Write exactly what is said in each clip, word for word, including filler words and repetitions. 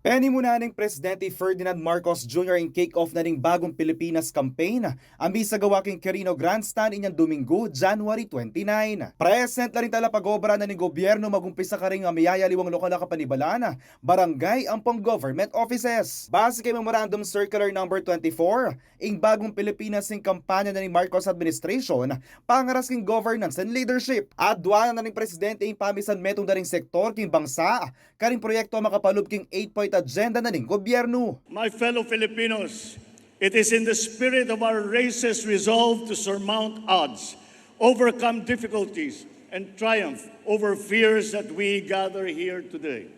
Penimunan ning Presidente Ferdinand Marcos Junior ing kick-off na ning Bagong Pilipinas campaign a misagawa king Quirino Grandstand inyang Domingo, January twenty-nine. Present la ring talapag-obra na ning gobyernu, magumpisa karing miyayaliwang lokal a kapanibalan, barangay ampong government offices. Base kay Memorandum Circular Number twenty-four, ing Bagong Pilipinas ing kampanya na ning Marcos administration pangaras king governance and leadership. Aduan na ning Presidente ing pamisan metung da ring sektor king bangsa karing proyektu a makapalub king eight-point agenda na ning gobyernu. My fellow Filipinos, it is in the spirit of our racist resolve to surmount odds, overcome difficulties, and triumph over fears that we gather here today.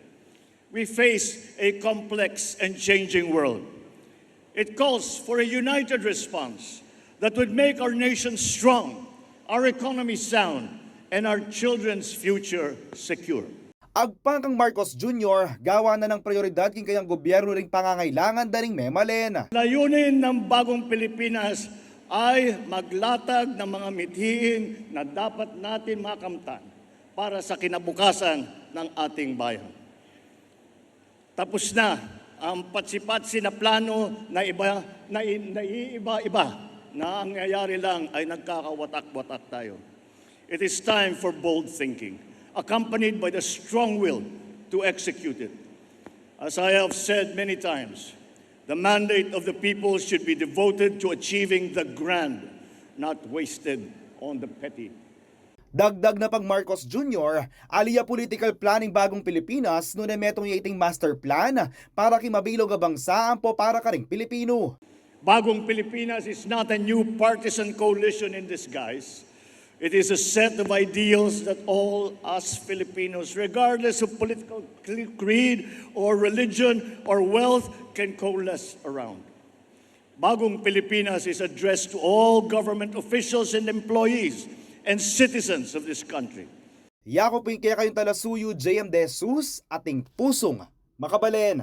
We face a complex and changing world. It calls for a united response that would make our nation strong, our economy sound, and our children's future secure. Agpang kang Marcos Junior, gawan na nang prioridad king kayang gobyernu ring pangangailangan da ring memalen. Layunin ng Bagong Pilipinas ay maglatag ng mga mithiin na dapat natin makamtan para sa kinabukasan ng ating bayan. Tapos na ang patsi-patsi na plano na iba, na i-, naiiba-iba, na ang nangyayari lang ay nagkakawatak-watak tayo. It is time for bold thinking, accompanied by the strong will to execute it. As I have said many times, the mandate of the people should be devoted to achieving the grand, not wasted on the petty. Dagdag na pang Marcos Junior, ali ya political plan ning Bagong Pilipinas nune metung ya iting master plan para king mabilug a bangsa ampo para karing Pilipinu. Bagong Pilipinas is not a new partisan coalition in disguise. It is a set of ideals that all us Filipinos, regardless of political cre-, creed or religion or wealth, can coalesce around. Bagong Pilipinas is addressed to all government officials and employees and citizens of this country. Yaku pung kekayung talasuyu, J M De Jesus, ating pusung makabalen.